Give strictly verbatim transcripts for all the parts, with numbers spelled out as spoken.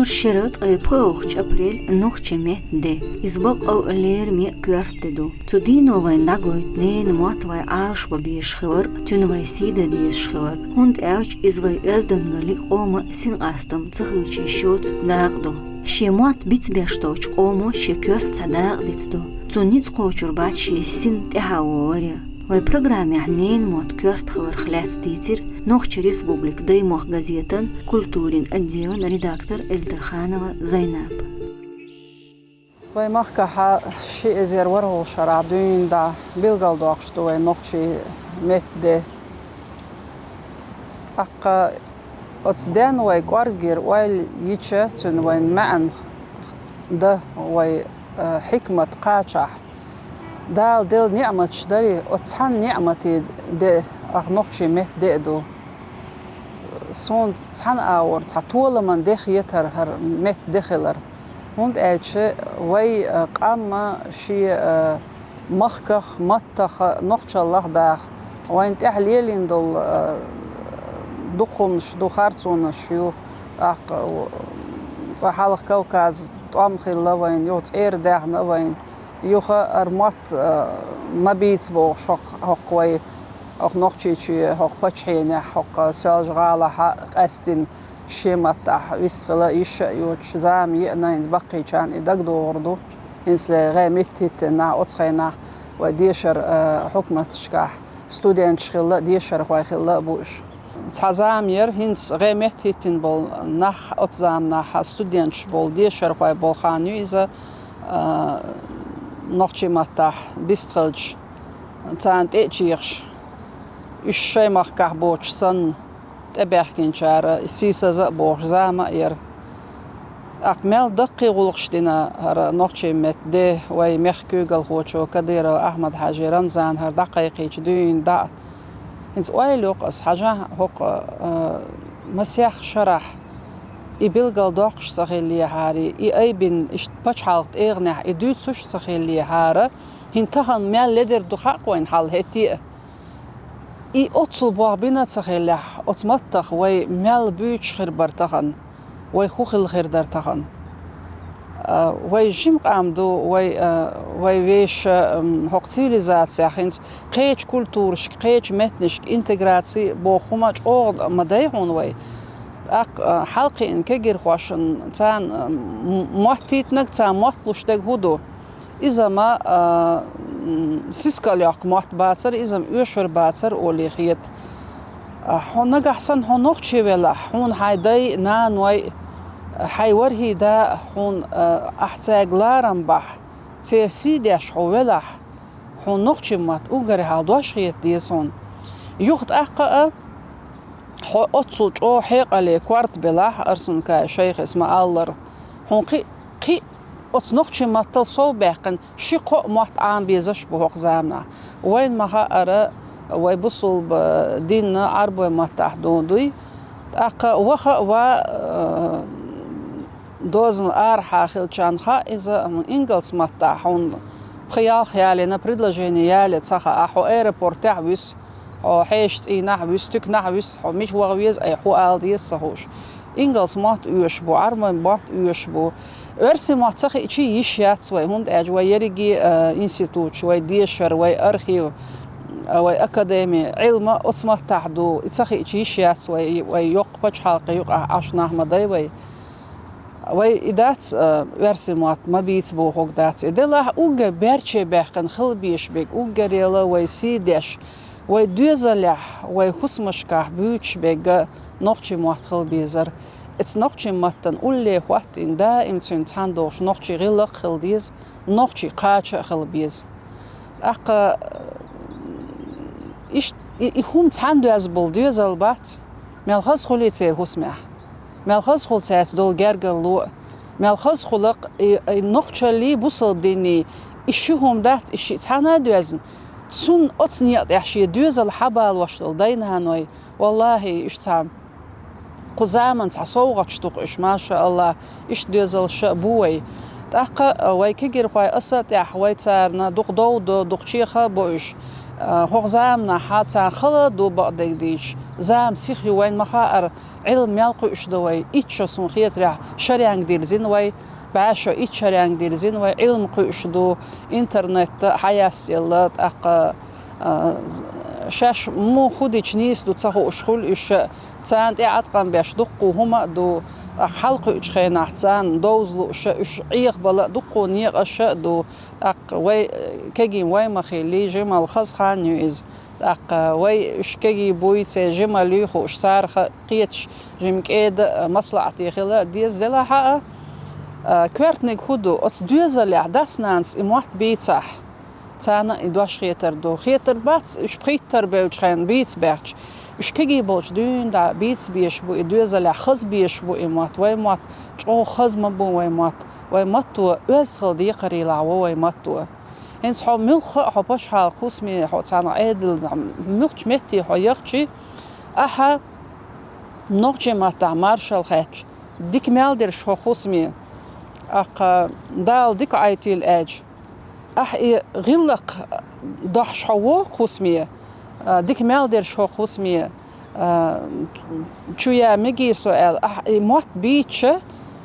Шера ткъе пхиъалгӀача апрель нохчийн меттан де. Иза бакъ а лераме а коьрта де ду. Цу дийнахьа вайна дӀагойту ненан мотт вай Ӏалашбан безаш хилар, цуьнан вай сий дан дезаш хилар, хӀунда аьлча иза вай оьздангаллин а, къоман а синкъастам ца хилча йиш йоцу дакъа ду. Шен мотт бицбеш долчу къомо шен коьрта цхьа дакъа дицдо. Цунна ницкъ кхочур бац шен син тӀаьхьавалар а. Вай программехь ненан мотт коьрта хиларх лаьцна дийцира Нохчийн Республикан Даймохк газетан культурин отделан редактор Эльдарханова Зайнап. Вай махкахь ши эзар ворхӀалгӀачу шарахь дуьйна дӀа билгалдоккхуш ду вай нохчийн меттан де. ТӀаккха оцу денна вай кӀорггера ойла йича, цуьнан вайна маьӀна дан вай, а, хьикмат кхачахь, Дала делла неӀматаш дарий, оцу цхьана неӀматийн де, ах, нохчийн меттан де а ду. Суна цхьана агӀор цхьа толаман де хетара хӀара меттан де хилар. ХӀунда аьлча вай, а, къам а шен, а, махках, маттах а, нохчаллах а даха, вайна тӀехь лелийна долу, а, дукха хӀуманаш ду, харцонаш ю. ТӀаккха, а, цкъа хьалха Кавказ тӀом хилла вайна, юха цӀера даьхна вайна. Юха хӀара мотт, а, ма бийца бохуш, хӀокху, хӀокху вай, хӀокху Нохчийчоь, хӀокху пачхьенехь, хӀокху Соьлжа-ГӀалахь а къаьстина шен маттахь вистхила а, йиш а йоцуш зама еана, хӀинца баккхийчарна и дагадогӀур ду. ХӀинцале гӀе меттахӀиттина нах, оцу хенахь вай дешара, а, хьукматашкахь студенташ хилла а, дешархой хилла а бу уьш. Цхьа зама яра, хӀинца гӀе меттахӀиттина болу нах, оцу заманахь студенташ болу, дешархой болу хан ю иза, а, нохчийн маттахь бистхилча, царна тӀе а чехаш, уьш шайн махкахь боцуш санна, тӀебаьхкинчара сийсаза а бохуш зама а яра. ТӀаккха мел даккхий гӀуллакхаш дина хӀара нохчийн меттан де вай мехкан куьйгалхочо Кадыров Ахьмад-Хьаьжин Рамзана хӀара дӀакхайкхийча дуьйна дӀа а. ХӀинца ойла йоккху ас, хьажахь, хӀокху, а, масех шарахь и билгалдоккхуш ца хиллехьара, и айбина иштта пачхьалкхан тӀегӀанехь и дуьйцуш ца хиллехьара, хӀинца тахана мел ледара ду хаьа-кх вайна хьал хӀетте а. И оццул болх бина ца хиллехь, оцу маттах вай мел буьйцуш хир бара тахана, вай хӀун хилла хир дара тахана. А, вай жима къам ду, вай, а, вай вешан, м, хӀокху цивилизацехь хӀинца кхечу культурашка, кхечу меттанашка интеграци боху хӀума чӀогӀа ма дай хьуна вай. ТӀаккха, а, хьалакхиъна кегирхошна царна, м, мотт йийтинарг, царна мотт луш дерг хӀун ду? Иза ма, а, м, сискал йоккху мотт бацара, иза ма оьшур бацара олий хета. А, хьо нагахь санна хьо нохчи велахь, хьуна хьайн дай а, наной а, хьайн ворхӀе да а, хьуна, а, ахь цаьрга ларам бахь, церан сий деш хьо велахь, хьуна нохчийн мотт уггар хьалха дош хета деза хьуна. Юха тӀаккха а хьо оццул чӀогӀа хьекъале корта белахь, Арсункаев Шайхис ма-аллара, хьуна кхин, кхин оцу нохчийн маттал сов баьккхина ши-кхо а мотт Ӏамабезаш а бу хӀокху заманахь. Вайна ма-хаъара, вай бусулба дин Ӏарбойн маттахь дуьйцу. ТӀаккха ваха а ва, а, дозанал арахьа хиллачарна хаьа иза, ингалс маттахь хьуна пхи-ялх ялийна предложени яле ца хаьа, хьо аэропортехь а вуьсу, хьо хьешан цӀийнахь а вуьсу, туьканахь а вуьсу, хьо мича ваха веза, айхьа хӀун ала деза ца хууш. Ингалс мотт оьшуш бу, Ӏарбойн мотт оьшуш бу. Оьрсийн мотт ца хиъча а йиш яц вай, хӀунда аьлча вай ерриге а, институташ, вай дешар, вай архив, а, вай академи, Ӏилма оцу маттахь ду, и ца хиъча йиш яц вай, вай йоккха пачхьалкхан юкъахь Ӏаш нах ма дай вай. Вай и дац, а, оьрсийн мотт ма бийца бохург дац. И делахь уггар баьрче баьккхина хила безаш берг, уггаре а вай сий деш, вай доьзалехь, вай хӀусамашкахь буьйцуш берг а нохчийн мотт хила безара. Оцу нохчийн маттана улле хӀоттийна, даим цуьнан цхьаьна долуш нохчийн гӀиллакх а хила деза, нохчийн кхача а хила беза. ТӀаккха, а, ишт-, и, и хӀума цхьаьна доьзна болу доьзал бац, мел хаза хуьлий церан хӀусамехь. Мел хаза хуьлу цаьрца долу гергарло а, мел хаза хуьлу-кх и, и нохчаллий, бусалба динний, и ши хӀума дац, и шиъ цхьаьна а доьзна. Цунна оцу некъа тӀехь шен доьзал хьабалош долу дай-наной, валлахӀи, уьш цхьа кху заманан цхьа совгӀаташ ду-кх уьш, машааллахӀ, иштта доьзалш а бу вай. ТӀаккха, а, вай кегирхой аса а тӀехь, вай царна дукха дов до, дукха чеха а бо уьш. ХӀокху заманахь царна хала а ду бакъдерг дийцча, зама сиха ю, вайна ма хаара, Ӏилма мел кхуьуш ду вай. Итт шо, суна хетарехь, шаренга дирзина вай, бӀе шо итт шаренга дирзина вай, Ӏилма кхуьуш ду, интернетта хьаястелла, тӀаккха, а, шаьш муха хӀун дича нийса ду ца хууш хуьлу уьш, царна тӀе Ӏаткъам беш дуккха хӀума а ду, тӀаккха хьалакхуьучу хенахь царна довза лууш, уьш Ӏехабала а дуккха некъаш а ду, тӀаккха вай, кегий вай ма хиллий, жималла хаза хан ю иза. ТӀаккха вай уьш кегий буй, церан жималла юй хууш, царах кхеташ, жима кӀеда а, маслаӀате хила а деза. Делахь а, а, коьртаниг хӀун ду, оцу доьзалехь дас-нанас и мотт бийцахь, царна а и дош хетар ду. Хетар бац, уьш пхийттара бевлчу хенахь бийца баьхча. Уьш кегий болчу дуьйна дӀа бийца безаш бу, и доьзалехь хаза безаш бу и мотт. Вай мотт чӀогӀа хаза ма бу, вай мотт. Вай матто оьзда хила декхарийлахь во вай матто. ХӀинца хьо муьлхха а хьо пачхьалкхан хӀусаме, хьо цхьана Ӏедална муьлххачу метте хьо яхчий, ахьа нохчийн маттахь маршалла хаьттича, дика мел дерш хӀокху хӀусаме, тӀаккха Дала дика Ӏайтийла аьлча, ахьа и гӀиллакх дохьуш хьо вокху хӀусаме, а, дика мел дерш хӀокху хӀусаме, а, чу яа мегий со аьлла, ахьа и мотт бийцча,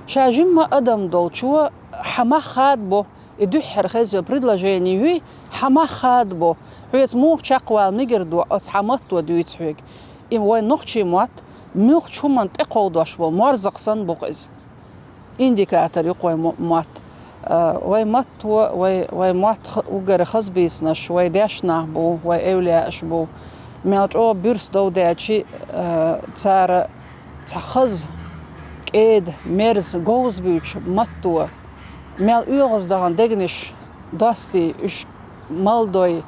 ша жимма адам долчо хьан мах хадабо, и дуьххьара хеза йолу предложени юй, хьан мах хадабо, хьоьца муха чекхвала мегар ду, оцу хьан матто дуьйцу хьоьга. И вайн нохчийн мотт муьлххачу хӀуманна тӀекховдош болу морзакх санна бу-кх иза. Индикатор ю-кх вайн мо-, мотт. А, вайн матто, вай, вайн мотт х-, уггар хаза бийцинарш вай дешна нах бу, вай эвлаяаш бу. Мел чӀогӀа буьрса дов даьлчи, а, цара цхьа хаза, кӀеда, мерза, говза буьйцу матто мел оьгӀаздахана дегнаш достий, уьш мала дой,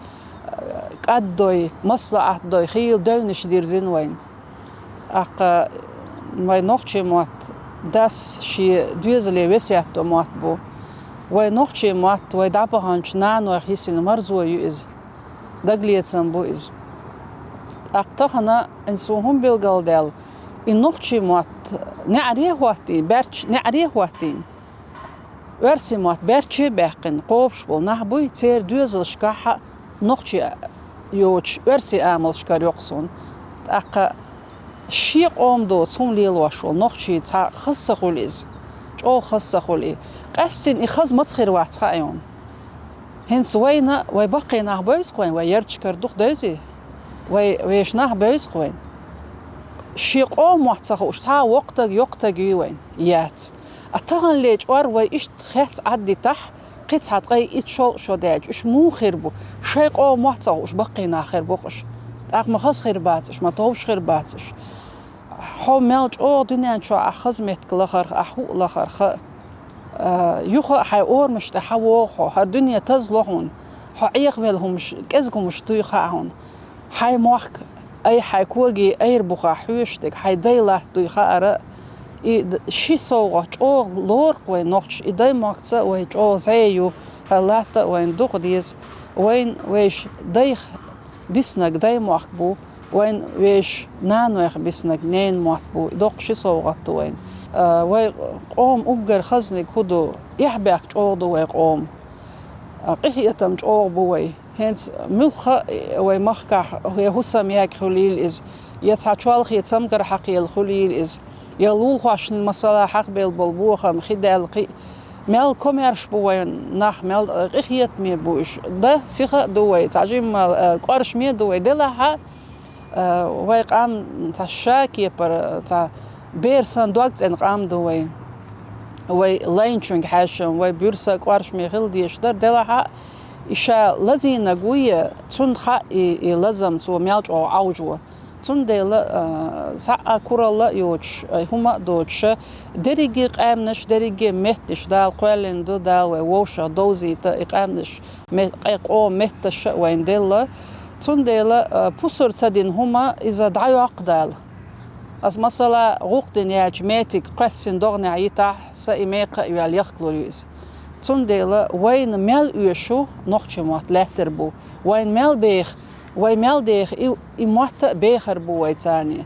кӀаддой, маслаӀат дой, хийла девнаш дирзина вайна. ТӀаккха вайн нохчийн мотт дас шен доьзале весет до мотт бу. Вайн нохчийн мотт вай дӀабаханчу нанойх йисина марзо ю иза. Дагалецам бу иза. ТӀаккха тахана, эн суна хӀун билгалдаьлла, и нохчийн мотт неӀаре а хӀоттийна, баьрч-, неӀаре а хӀоттийна. Оьрсийн мотт баьрчче а баьккхина, кхобуш болу нах буй, церан доьзалшкахь а нохчи йоцуш, оьрсийн амалшкара йоккху суна. ТӀаккха шен къоман доцу хӀума лелош волу нохчи цхьа хаза ца хуьлу иза, чӀогӀа хаза ца хуьлу и. Къаьстина и хаза маца хир вац хаьа хьуна. ХӀинца вайна, вай баккхий нах бевза-кх вайна, вай ярташкара дукха девзий? Вай вешан нах бевза-кх вайна. Шен къоман мотт ца хууш, цхьа а воккха стаг, йоккха стаг юй вайна? Яц. А таханле чкъор вай иштта хец Ӏаддитахь, кхин цхьа ткъе итт, шовзткъа шо даьлча, уьш муха хир бу? Шайн къоман мотт ца хууш, баккхий нах хир бу-кх уьш. ТӀаккха ма хаза хир бац уьш, ма товш хир бац уьш. Хьо мел чӀогӀа дуьнен чохь ахь хаза меттиг лахарх, ахь хӀуъа лахарх, а, юха а хьайн орамаш тӀе хьан вогӀу хьо, хӀара дуьне таза ло хьуна, хьо Ӏехавелла хӀумаш, кӀезиг хӀумаш дуй хаьа хьуна. Хьайн мохк, ай хьайн коги айра бухахь хьоьшуш дерг хьайн дай латта дуй хаьара, и д-, ши совгӀат чӀогӀа лору-кх вайн нохчаша, и дай мохкца вай чӀогӀа зӀе ю, хӀара латта а вайна дукха деза, вайна вайша дайх биснарг дай мохк бу, вайн вешан нанойх биснарг ненан мотт бу, и доккха ши совгӀат ду вайна. А, вай къоман уггар хазаниг хӀун ду? Эхь-бехк чӀогӀа ду вай къоман. А, къинхетам чӀогӀа бу вай. ХӀинца муьлхха а вай махкахь я хӀусам яьрга хуьлийла иза, я цхьа чолхе цамгар хьакхаелла хуьлийла иза, я лулахошна, масала, хьахабелла болу бохам хи даьлла кхин а. Мел комаьрша бу вайн нах, мел къинхетаме бу уьш. Дан сиха а ду вай, цхьа жимма, а, кӀоршаме а ду вай. Делахь а, а, вай къам цхьа ша кепара, цхьа бер санна дог цӀена къам ду вай. Вай лайначуьнга хьаьшам, вай буьрса кӀоршаме хила дезаш дара. Делахь а, и ша лазийнарг вуй, цунна хаьа и, и лазам цо мел чӀогӀа Ӏовжо. Цундела, а, схьа а куралла а йоцуш, а, хӀума а доцуш, дерриге къаьмнаш, дерриге метташ Дала кхоьллина ду, Дала вай вовшах довзийта и къаьмнаш, ме-, къе-, къоман метташ а вайна делла. Цундела, а, пусар ца дина хӀума иза дӀайоккху Дала. Ас, масала, гӀуллакх дина яьлча метиг кхоьссина догӀанехь йитахь, сан и мекха а йоьлла яхкалур ю иза. Цундела вайна мел оьшу нохчийн мотт лаьттар бу, вайна мел беха, вай мел деха и, и мотт а бехар бу вай царна.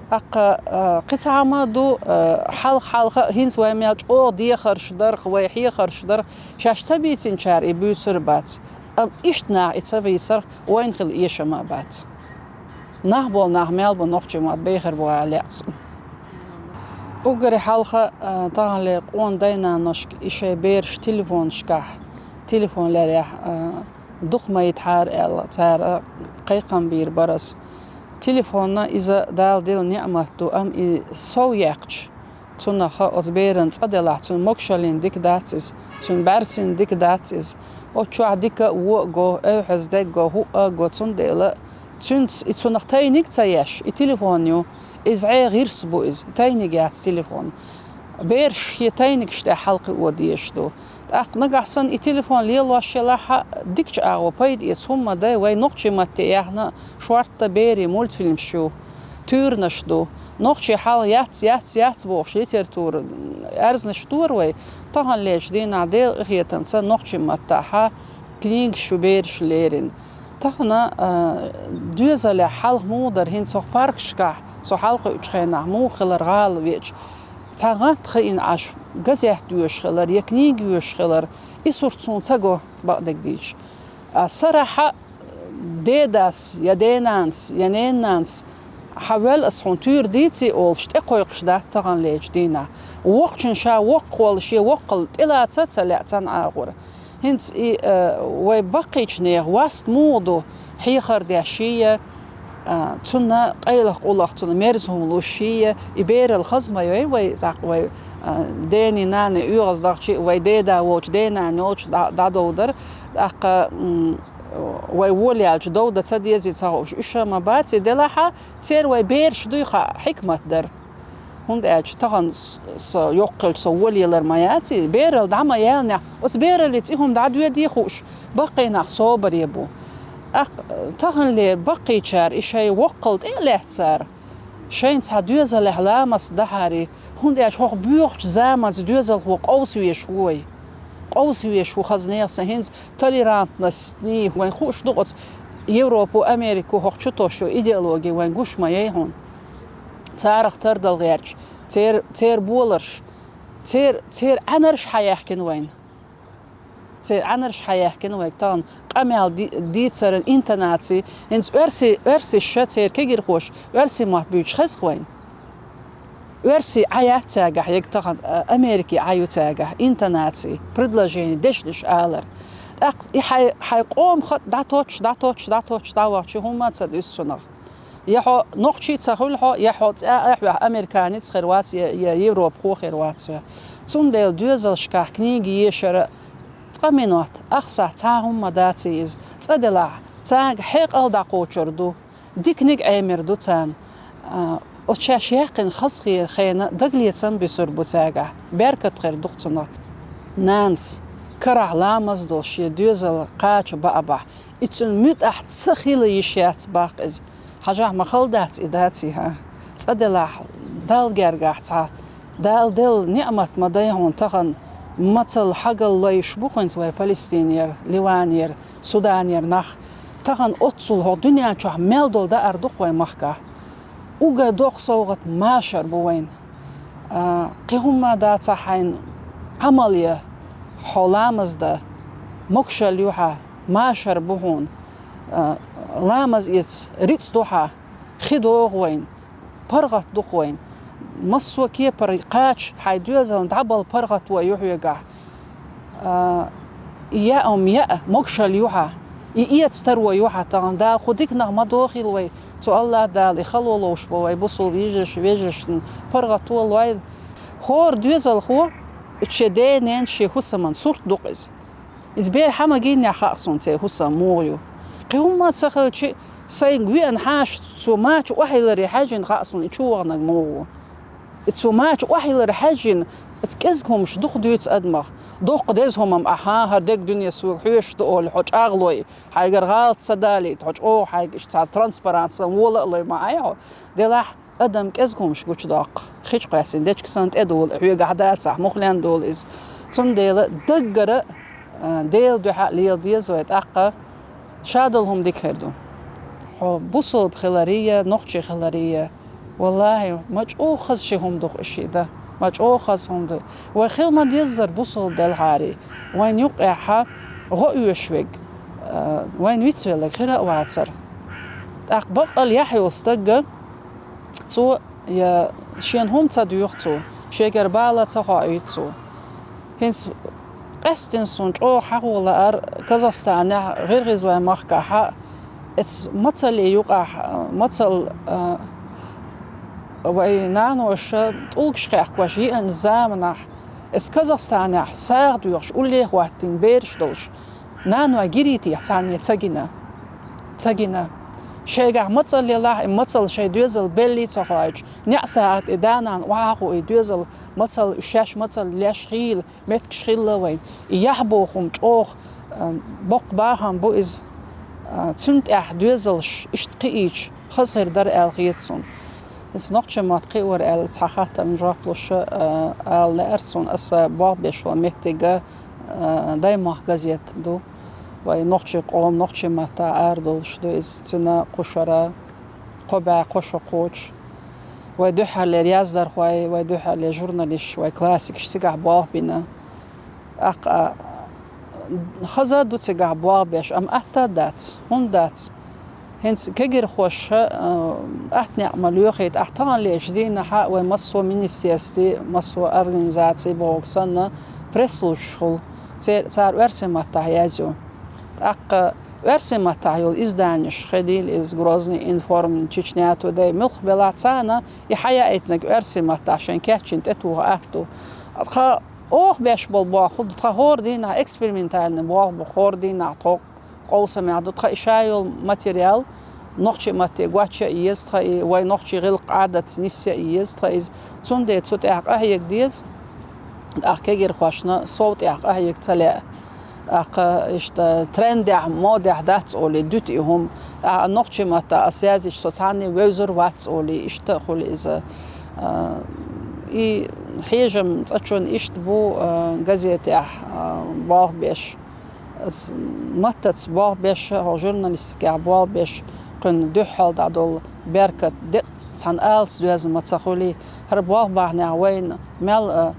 ТӀаккха, а, кхин цхьа хӀума ду, а, хьалха-хьалха а хӀинца вай мел чӀогӀа дехарш дарх, вай хьехарш дарх, шаьш ца бийцинчара и буьйцур а бац. Амма иштта наха и ца бийцарх вайна хила эшам а бац. Нах бола нах мел бу нохчий мотт бехар бу аьлла яц. Уггаре хьалха, а, таханлера къона дай-наношка и шоай бераш телефонашкахь, телефон лерехь, а, дукха ма йитахьара аьлла, цара кхайкхам бийр бар аз. Телефон иза Дала делла ниӀмат ду, амма и сов яьккхача, цунах оцу беран цӀа делахь, цуьнан могашаллин дика дац иза, цуьнан бӀаьрсин дика дац иза. Оцу чохь дика а, вон а го, эвхьаза дегго, хӀуъа а го, цундела цуьнца и цунах тайниг а ца еш, и телефон ю, иза Ӏе гӀирс бу иза, тайниг яц телефон. Бераш шен тайнигаш тӀехь хьалакхио дезаш ду. ТӀаккха нагахь санна и телефон лелош елахь а, дикачу агӀо пайда эца хӀума дай, вай нохчий матте яьхна шортта берийн мультфильмаш ю, туьйранаш ду. Нохчий хьал яц, яц, яц бохуш литература, аьрзнаш дора вай. Таханлерчу дийнахь Делан къинхетамца нохчий маттахьа книгаш ю бераш лерина. Тахана, а, доьзалехь хьалха муха дара, хӀинца хӀокху паркашкахь со хьалакхуьучу хенахь муха хилар гӀала веача, цхьа гӀант хиъна Ӏаш, газет доьшуш хилар я книга йоьшуш хилар, и сурт суна ца го, бакъдерг дийцича. А сарахьа дедас, я денанас, я ненанас, хьан вел ас хьуна туьйра дийций олуш, тӀекхойкхуш дац таханлерчу дийнахь. Воккхачун ша воккхах волу шен воккхалла тӀелаца а ца лаьа цхьана агӀор. ХӀинца и, э, вай баккхийчу нехан васт муха ду, хьехар деш ший, э, цунна къайлаха къулах, цунна мерза хӀума луш ший, и бералла хаза ма йой вай, цӀаккха вай, э, дений, наний оьгӀаздахчий, вай деда волчу, денана йолчу дӀа-, дӀадовдар, тӀаккха, м, вай волаьлча дов дан ца дезий ца хууш, уьш а ма бац, и делахьа, церан вай бераш дуй хаьа, хьикмат дара. ХӀунда аьлча тахана с-, со йоккха хилча со волаялар ма яций, бералла дӀа ма яьллинехь, оцу бераллица и хӀума дӀадоьдий хууш, баккхий нах собаре бу. ТӀаккха таханлера баккхийчара и шайн воккхалла тӀе а лаьцна цара, шайна цхьа доьзалехь ламаст дахьарий, хӀунда аьлча хӀокху боьхачу заманца доьзалхо къовса везаш ву вай. Къовса везаш ву хаза нехан сан, хӀинца толерантность, вайн хууш ду оцу Европо, Америко хӀокху чу тосучу идеологи вайн гуш ма яй хьуна. Царах тардала гӀерташ, цер-, церан боларш, цер-, церан Ӏаьнарш хьаяьхкина вайна. Церан Ӏаьнарш хьаяьхкина вайга тахана къамел ди-, дийцаран интонаци, хӀинца оьрси-, оьрсаша церан кегирхоша оьрсийн мотт буьйцуш хеза вайна. Оьрсий Ӏа яц цаьргахь, яга тахана, а, Америкин Ӏа ю цаьргахь, интонаци, предложени, дешнаш алар. ТӀаккха и хьайн, хьайн къоман хатӀ дӀатоттуш, дӀатоттуш, дӀатоттуш, дӀавахча хӀумма а ца дуьсу цунах. Я хьо нохчи ца хуьлу хьо, я хьо цӀа а хьоьху американец хир вац, я, я европахо хир вац хьо. Цундела доьзалшкахь книга ешара цкъа минот, ахсахь цхьа а хӀумма даций иза. ЦӀа делахь, цаьрга хьекъал дӀакхочур ду, диканиг Ӏемир ду царна. А, оцу шаьш яьккхина хазахе-, хенан дагалецам бисур бу цаьргахь, беркат хир ду-кх цунах. Нанас карахь ламаз долуш шен доьзал кхача баа бахь, и цуьнан муьтӀахь ца хила йиш яц баккха иза. Хьажахь, ма хала дац и даций, хьа? ЦӀа делахь, Далла гергахь цхьа, Дала делла ниӀмат ма дай хьуна тахана, мацалла хьагалла лайш бу хӀинца вай Палестинера, Ливанера, Суданера нах. Тахана оццул хӀокху дуьнен чохь мел долу даар ду-кх вайн махкахь. Уггар доккха совгӀат машар бу вайна. А, кхин хӀумма дацахь хьайна, Ӏамал е, хьо ламаз дан, могушалла ю хьан, машар бу хьуна, а, ламаз эца, рицкъ ду хьан, хи догӀу вайна, паргӀат ду-кх вайна. Массо а кепара кхача хьайн доьзална дӀабала паргӀато ю хьоьгахь. А, и яа хӀума яа, могушалла ю хьан, и эца таро ю хьан тахана. Дала кху диканах ма дохийла вай, цу АллахӀ Дала и хало ловш бо вай бусулба йижарш, вежаршна паргӀато лойла. ХӀора доьзалхо, шен ден-ненан, шен хӀусаман сурт ду-кх иза. Иза бер хьан ма гиннехь хаьа суна церан хӀусам муха ю. Кхин хӀумма а ца хилчи, сайга веана хьаша цо мача охьайилларе хьаьжжина хаьа суна и чу ваханарг муха ву. И цо мача охьайилларе хьаьжжина, оцу кӀезиг хӀумаш дукха дуьйцу адамах. Доккха деза хӀума-м ахьа, хӀара дерг дуьне соьга хьоьжуш ду олий, хьо чӀагӀлой, хьайгара гӀалат ца далийта, хьо чӀогӀа хьайга иштта цхьа транспарант санна вола а лой ма Ӏай хьо. Делахь, адам кӀезиг хӀумаш гучудоккху, хи чу кхоьссина дечка санна тӀедула, хьоьгахь дацахь, муха лен долу иза. Цундела даггара, а, Делан дуьхьа а лела деза вай, тӀаккха ша долу хӀума дика хир ду. Хьо бусалба хиларий, нохчи хиларий, валлахӀи, ма чӀогӀа хаза ши хӀума ду-кх и ши дан, ма чӀогӀа хаза хӀума ду. Вай хила ма-деззара бусалба делхьарий, вайна юккъехьа гӀо оьшуш верг, Вайн вицвелларг хира а вацар. ТӀаккха бакъал яхь йолу стагга цо я шена хӀума ца доьху цо, шегара бала ца хоуьйту цо. ХӀинца къаьстина суна чӀогӀа хьахо лаар Казахстанехь, ГӀиргӀизвайн махкахь, эцу мацалле юкъахь, мацалла, а, вай наноша тӀулгаш хехкош еана заманахь, эцу Казахстанехь сагӀа доьхуш, улле а хӀоттийна бераш долуш, наной гирий техьа царна ца гина. Ца гина. Шайгахь мацалла елахь, и мацалла шайн доьзал беллий ца хоуьйтуш, неӀ сагӀа тӀе да-нана охьахуу и доьзал, мацалла, уьш шаьш мацалла леш хийла меттигаш хилла вайн. И яхь боху хӀума чӀогӀа, а, боккха бахам бу иза. А, цуьнан тӀехь доьзалш иштта кхиийча, хаза хир дара аьлла хета суна. Иза нохчийн мотт кхиор аьлла цхьа хаттарна жоп луш, а, ала лаьара суна, аса болх беш волу меттиг, а, «Даймохк» газета ду. Вай нохчийн къоман нохчийн маттахь арадолуш ду иза, цуьнан кху шарахь кхо бӀе кхо шо кхочуш. Вай дуьххьарлера яздархой, вай дуьххьарлера журналисташ, вай классикаш цигахь болх бина. ТӀаккха, а, хаза а ду цигахь болх беш, амма атта а дац. ХӀунда дац? ХӀинца кегирхоша, а, атта некъ ма лоьхийта, ахь таханлерчу дийнахь а вай массо а министерстве, массо а организаций бохург санна, пресс-службаш хуьлу, цер-, цара оьрсийн маттахь язйо. ТӀаккха оьрсийн маттахь йолу изданеш, хилийла иза «Грозный», «Информ», «Чечня Тудей», муьлхха белахь царна и хьаяийтинарг оьрсийн маттахь шайн кечйина тӀетоха атта ду. Тхан оха беш болу болх хӀун ду, тхан хӀора дийнахь экспериментальный болх бу, хӀора дийнахь тхо къовсамехь ду, тхан и ша йолу материал нохчийн матте гочйа а еза тхан и, вай нохчийн гӀиллакх-Ӏадатца нисъя а еза тхан иза. Цундела цу тӀехь къахьега деза, тӀаккха кегирхошна сов тӀехь къахьега ца лаьа. ТӀаккха иштта трендехь, модехь дац олий, дуьту и хӀума. ТӀаккха нохчийн маттахь аса язйича, со цхьанне вевзар вац олий, иштта а хуьлу иза. А, и хьежам цкъа чунна иштта бу, а, газетехь, а, болх беш. Ас маттаца болх беш, хӀокху журналистикехь болх беш, кхуьнан дуьххьал дӀадолу беркат деккъа цхьана алаца доьзна ма ца хуьлий, хӀара болх бахьанехь вайна мел, а,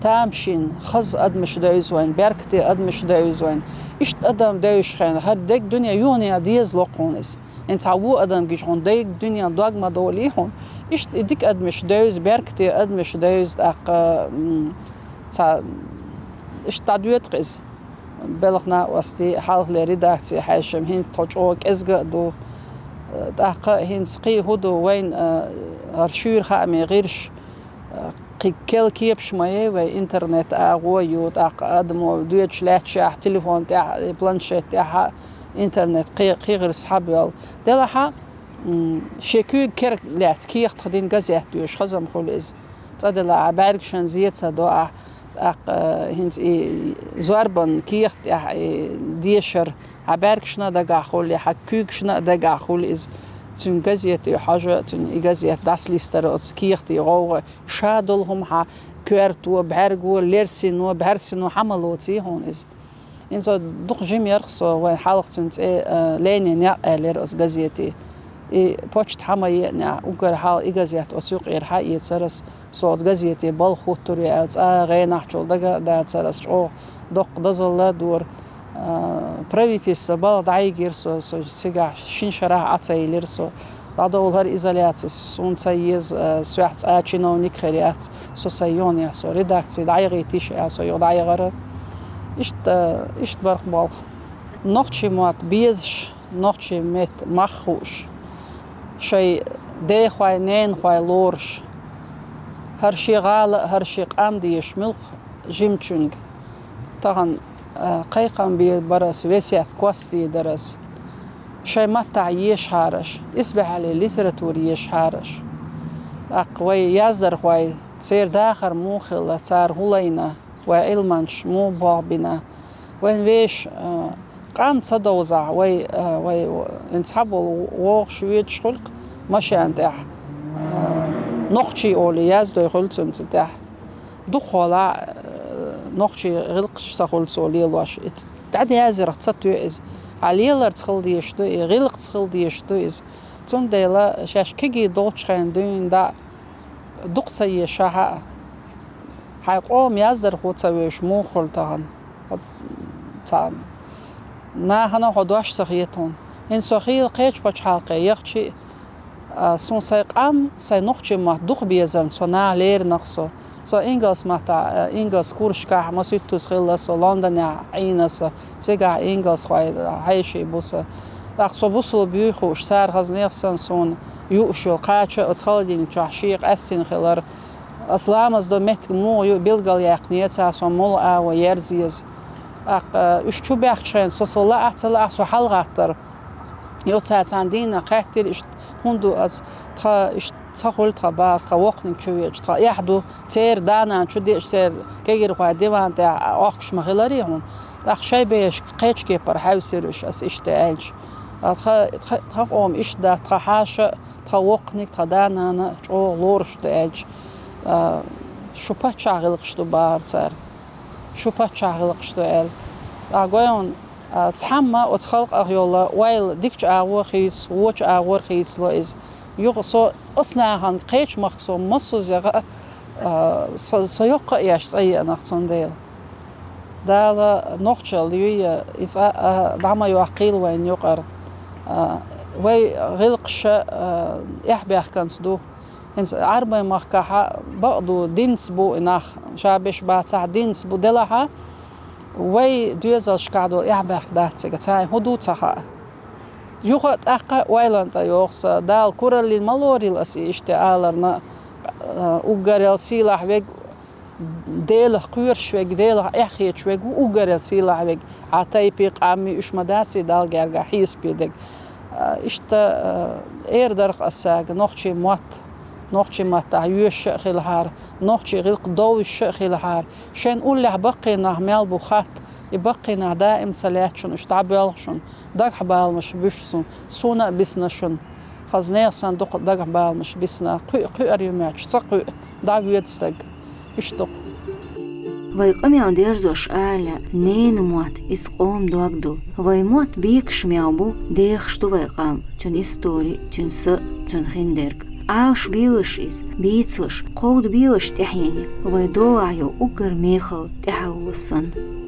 тамашийна, хаза адамаш девза вайна, беркате адамаш девза вайна. Иштта адам девзачу хенахь, хӀара дерриг дуьне юханехьа деза ло хьуна иза. ХӀинца хьан вон адам гича хьуна дерриг дуьне дог ма долий хьуна. Иштта и дика адамаш девза, беркате адамаш девза, тӀаккха, м, цхьа, иштта дӀадоьду-кх иза. Белхан а, Остий, хьалхале редакци хьаьжча, хӀинца тхо чӀогӀа кӀезга а ду. ТӀаккха а хӀинца кхин хӀун ду вайна, а, хӀара шуьйра хаамийн гӀирс, а, кхин керла кепаш ма яй вай, интернет агӀо а ю, тӀаккха адамо доьдуш лаьтташехь, телефон тӀехь, планшет тӀехь а интернет кхин, кхин гӀирс хьабоьллу. Делахь а, м, шен куьйга кера лаьцна кехат дина газет доьшуш хаза ма хуьлу иза. Цкъа делахь а, бӀаьргашна зен ца до ахь, тӀаккха, э, хӀинца и зорбан кехат тӀехь и дешар хьан бӀаьргашна а дагахь хуьлу, хьан куьйгашна а дагахь хуьлу иза. Цуьнан газете хьожа, цуьнан и газет дӀасалистара оцу кехатийн гӀовгӀа, ша долу хӀума хьан коьрто, бӀаьрго, лерсино, бӀаьрсино хьан ма лоций хьуна иза. ХӀинца дукха жима ярх со, вайн хьалха цуьнан цӀе, а, Ленин некъ аьллера оцу газете. И почта хьан ма еанехь, уггар хьалха и газет оцу юкъера хьан эцара ас, со оцу газете балха хӀуттур ю аьлла, цкъа гӀенахчул дага а дацара ас, чӀогӀа доккха дозалла а дора. А, правительство балха дӀайигира со, со цигахь шина шарахь Ӏа ца йиллира со. ДӀадовла хӀара изоляци, суна ца еза, а, соьх цкъа чиновник хир яц, со сайн юханехьа со редакци дӀайигӀийта йиш аьлла, со юха дӀайигӀара. Иштта, иштта барх болх. Нохчийн мотт безаш, нохчийн меттан мах хууш, шайн дехой, ненахой лоруш, хӀара шен гӀала а, хӀара шен къам дезаш муьлхха жимачуьнга тахана, а, кхайкхам бе бара ас, весет костий дара ас. Шайн маттахь ешахьара аш, исбаьхьаллин литература ешахьара аш. ТӀаккха вай яздархой, церан дахар муха хилла, цара хӀун лайна, вай Ӏилманчаш муха болх бина. Вайн вешан, а, къам ца довзахь, вай, а, вай, ин цхьаболу вогӀуш воьдуш хуьлу-кх машен тӀехь, а, нохчий олий яздой хуьлу цуьнан цӀе тӀехь. Дукхахьолахь, э, нохчийн гӀиллакхаш ца хуьлу цо лелош. И дӀаязъярх ца тоьу иза. Хьан леларца хила дезаш ду и, гӀиллакхца хила дезаш ду иза. Цундела шаьш кегий долчу хенахь дуьйна дӀа дукха ца ешахь а, хьайн къоман яздархо ца вевзаш муха хуьлу тахана? Цхьа Нахана хьо дош ца хетун. ХӀинца со хийла кхечу пачхьалкхе яхчи, а, суна сайн къам, сайн нохчийн мотт дукха безарна, со наха леринарх со. Со ингалс маттахь, а, ингалс курсашкахь масуьттаза хилла со, Лондонехь Ӏийна со, цигахь ингалсхой хьеший бу со. ТӀаккха со бусулба юй хууш, цара хаза нехан санна суна юуш йолу кхача а оцу холодильник чохь шен къаьстина хилар. Ас ламаз до меттиг муха ю билгалъяьккхинера цара, со мула агӀо ерза еза. ТӀаккха, а, уьш чу баьхкачу хенахь со, со лаахь а, ца лаахь а, со хьалагӀаттара. Йо, цара царна дийна хаьттира, иштта хӀунда ду ас, тхан иштта ца хуьлу тхан база, тхан воккханиг чу веача, тхан эхь ду, церан да-нана чу деача, церан кегирхой диван тӀехь Ӏохкуш ма хиларий хьуна. ТӀаккха шайн бешаш кхечу кепара хьаьвсира уьш, ас иштта аьлча. Тхан, тхан, тхан къоман иштта дац, тхан хьаша а, тхан воккханиг, тхан да-нана а чӀогӀа лоруш ду аьлча, а, шу паччахь гӀиллакхаш ду бахара цара. Шу паччахь гӀиллакхаш ду аьлла. ТӀаккха гой хьуна, а, цхьамма оцу халкъах йолу ойла дикачу агӀор хийца, вочу агӀор хийцало иза. Юха со оцу нахана кхечу махка со массо а зегӀа, а, со, со йоккха а еш цӀа еанарх цундела. Дала нохчалла юй и цӀа а дӀа ма йоккхийла вайна юкъара. А, вай гӀиллакхаша, а, эхь баьхкинца ду. ХӀинца Ӏарбойн махкахь бакъ ду, динца бу и нах, ша беш бацахь, динца бу делахь а, вай доьзалшкахь долу эхь баьхка дац цига, царна хӀун ду ца хаьа. Юха а тӀаккха а ойланна тӀе йогӀу сан, Дала кураллин ма лорийла ас и иштта аларна, а, уггарел сийлахь верг, Делах кхоьруш верг, Делах эхь хеташ верг ву уггарел сийлахь верг, хьан тайпе, къаме уьш ма даций Далла гергахь хьесапе дерг. А, иштта, а, эр дарх ас сага, нохчийн мотт, нохчийн маттахь йоьшуш а хилахьара, нохчийн гӀиллакх довзуш а хилахьара, шайн уллехь баккхий нах мел бу хатта, и баккхий нах даим ца лаьтта шуна, уьш дӀабоьлху шуна, дагахь баламаш буьсу шуна, суна а бисна шуна. Хаза нехан санна дукха дагахь баламаш бисна, кхуьу кхуьур ю моьттуш, ца кхуьу, дӀавоьду стаг. Иштта ду-кх. Вай къамел дерзош ала лаьа, ненан мотт иза къоман дог ду. Вай мотт бекаш мел бу, дехаш ду вай къам, цуьнан истори, цуьнан са, цуьнан хиндерг. Ӏалашбелаш иза, бийцалаш, кховдабелаш тӀаьхьене, вай долахь йолу уггар мехала тӀаьхьало санна.